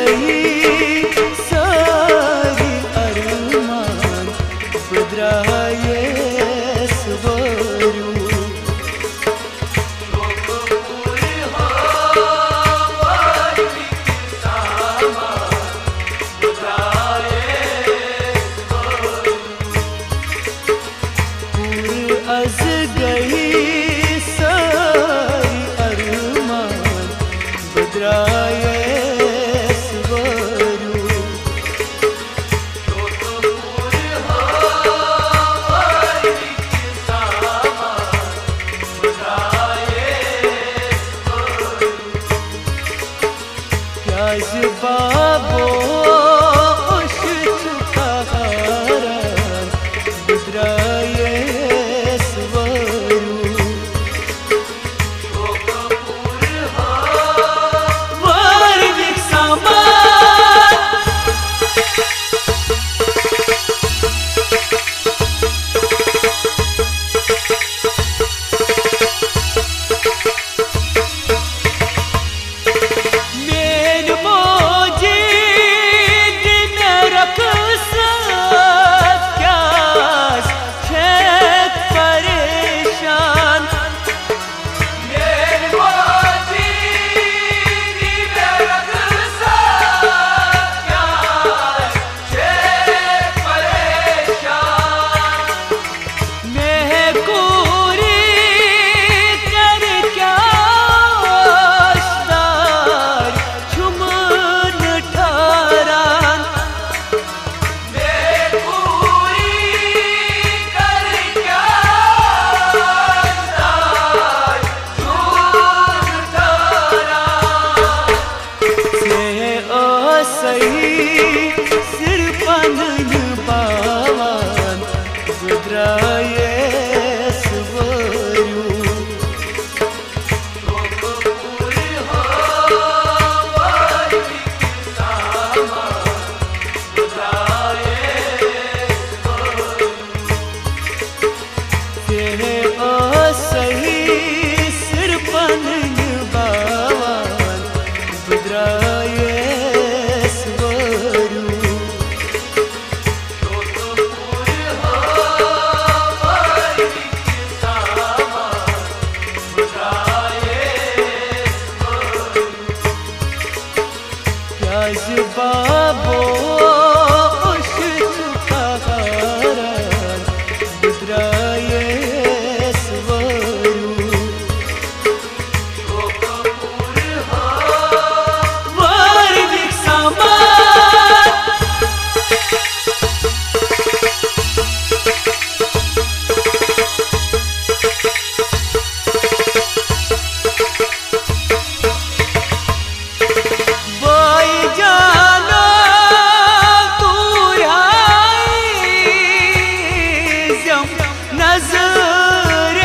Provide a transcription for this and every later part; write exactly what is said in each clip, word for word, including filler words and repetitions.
گٔیی سٲری ارمان، بہٕ درٛایس وٲرِو۔ پوٗرٕ از گٔیی سٲری ارمان، بہٕ درٛایس وٲرِو۔ کیٛازِ بابو، أسۍ چھِ قہران، بہٕ درٛایس وٲرِو۔ وٲرِو سامان۔ میٲنۍ موجی دِ مےٚ رۄخصت، کیٛازِ چھَکھ پریشان؟ میٲنۍ موجی دِ مےٚ رۄخصت، کیٛازِ چھَکھ پریشان؟ مےٚ کوٗری کَرِ کیٛاہ، ٲسۍ تار چھُم نہٕ ٹھاران۔ مےٚ کوٗری کَرِ کیٛاہ، ٲسۍ تار چھُم نہٕ ٹھاران۔ ژےٚ ٲسَے سِر پَنٕنۍ باوان، بہٕ درٛایس وٲرِو۔ ژےٚ ٲسَے سِر پَنٕنۍ باوان، بہٕ درٛایس وٲرِو۔ کیٛازِ بابو، أسۍ چھِ قہران، بہٕ درٛایس وٲرِو۔ وٲرِو سامان۔ بٲے جانو، توٗرۍ ہٲیزٮ۪م نظرِ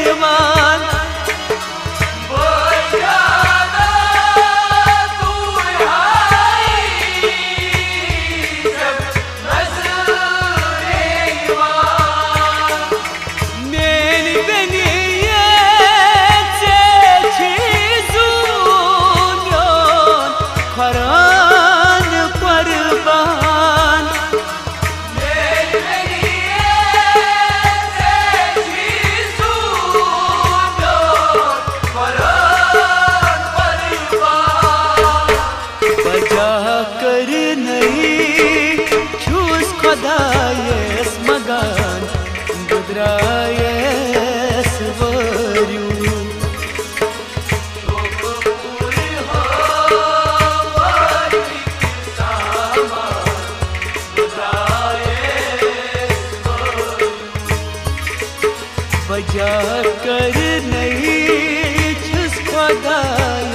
یِوان۔ بٲے جانو، توٗرۍ ہٲیزٮ۪م نظرِ یِوان۔ میٲنۍ بیٚنہِ، ژےٚ چھِ زُو میون کھۄران قۄربان۔ میٲنۍ بیٚنہِ، ژےٚ چھِ زُو میون کھۄران قۄربان۔ بجا کٔرِنَے چھُس خۄدایَس منٛگان، بہٕ درٛایَس وٲرِو۔ بجا کٔرِنَے چھُس خۄدایَس